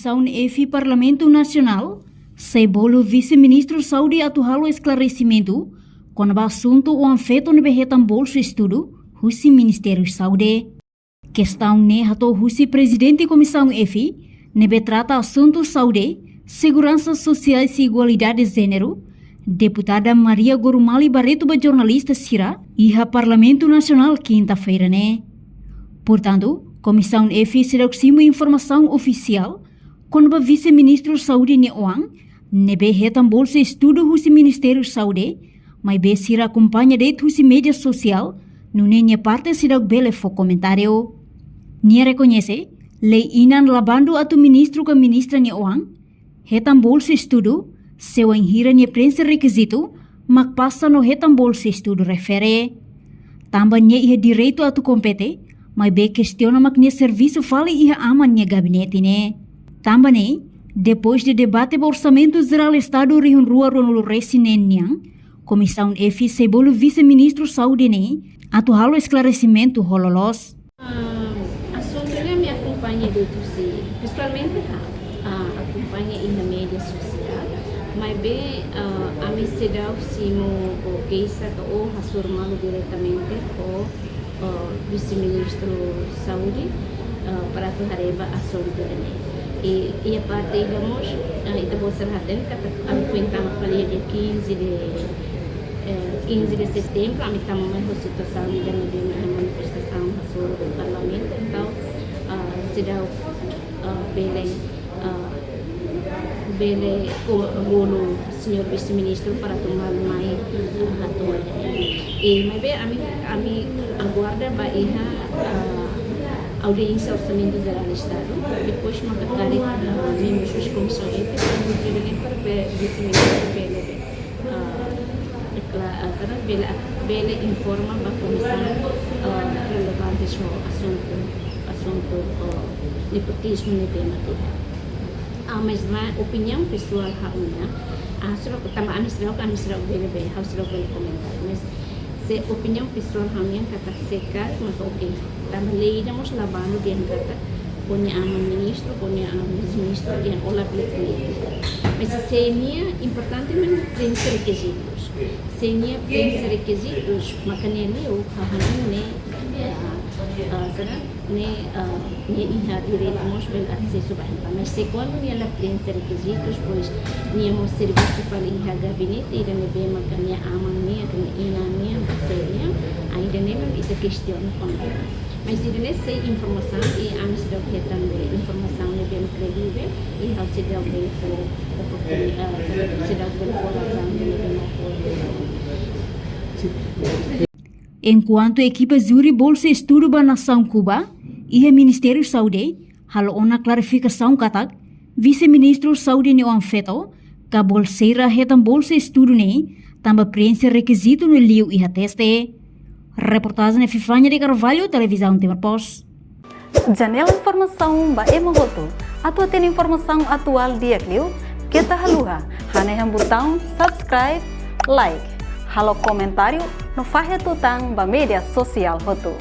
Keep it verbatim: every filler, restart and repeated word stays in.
Komisaun F Parlamentu Nasionál sei bolu Vise-Ministru Saúde atu halo esklaresimentu kona-ba asuntu oan-feto ne'ebé hetan bolsa estudu husi Ministériu Saúde. Kestaun ne'e hato'o husi Prezidente Komisaun F, ne'ebé trata asuntu saúde, seguransa sosiál no igualdade jéneru, Deputada Maria Gorumali Barreto ba jornalista sira iha Parlamentu Nasionál kinta-feira ne'e. Portantu, Komisaun F seidauk simu informasaun ofisiál kona-ba Vise-Ministru Saúde nia oan, ne'ebé hetan bolsa estudu husi Ministériu Saúde, maibé sira akompaña de'it husi média sosiál, nune'e nia parte seidauk bele fó komentáriu. Nia rekoñese, lei inan la bandu atu ministru ka ministra nia oan hetan bolsa estudu, se wainhira nia preenxe rekizitu, mak pasa no hetan bolsa estudu refere. Tanba nia iha direitu atu kompete, maibé kestiona mak nia servisu fali iha aman nia gabinete ne'e. Tanba ne'e, depois de debate ba Orsamentu Jerál Estadu rihun rua ruanulu resin neen nian, Komisaun F sei bolu Vise-Ministru Saúde ne'e atu halo esklaresimentu ho loloos. Ah, asuntu ne'e ami akompaña de'it husi, pesoalmente, ah, ah, akompaña iha média sosiál, maibé, ah, ami seidauk simu keixa ka hasoru malu diretamente ho, ah, Vise-Ministru Saúde, ah, para atu haree ba asuntu ne'e. I, iha parte ida mós, ah, ita-boot sira hatene katak ami foin tama fali iha dia quinze de, eh, quinze de setembro, ami tama mai ho situasaun ida ne'ebé mak iha manifestasaun hasoru Parlamentu, entaun, ah, seidauk, ah, bele, ah, bele ko-, bolu señór Vise-Ministru para atu malu mai, ah, hato'o. I maibé ami, ami aguarda ba iha, ah, audiénsia Orsamentu Jerál Estadu, depois maka karik, ah, membru husi Komisaun F, para bele, Vise-Ministru bele, ah, dekla-, ah, para bele, bele informa ba komisaun, ah, relevante ho asuntu, asuntu, ah, nepotizmu ne'e tema tu. Ah, mas ba opiniaun pesoál ha'u-nian, ah, sira, tanba ami seidauk, ami seidauk bele, bele, ha'u seidauk bele komentáriu, mas se opiniaun pesoál ha'u-nian katak se karik maka oke. Tanba lei ida mós la bandu dehan katak, ho nia aman ministru, ho nia aman vise-ministru, dehan o labele polítiku. Mas se nia importante mak preenxe rekizitus. Se nia preenxe rekizitus, maka nia liu, ha'u hanoin ne'e, ah, ah, sira, ne'e, ah, nia iha direitu mós bele asesu ba hempla. Mas se kuandu nia la preenxe rekizitus, depois nia mós servisu fali iha gabinete ida ne'ebé maka nia aman nian, ka nia inan nian, ka sé nian, ah, ida-ne'e mak ita kestiona kona-ba. Mas ida-ne'e sei informasaun, i ami seidauk hetan de'it informasaun ne'ebé kredivel, i ha'u seidauk bele fó oportunidade, ah, seidauk bele fó razaun ne'ebé mak fó. Enkuantu ekipa júri bolsa estudu ba nasaun Kuba iha Ministériu Saúde halo ona klarifikasaun katak, Vise-Ministru Saúde nia oan-feto, ka bolseira hetan bolsa estudu ne'e, tanba preenxe rekizitu no liu iha teste. Reportajen Epifania de Carvalho, Televizaun Timor Post. Janela informasaun ba ema hotu. Atu hatene informasaun atuál di'ak liu, keta haluha hanehan butaun subscribe, like, halo komentáriu, no fahe tutan ba média sosiál hotu.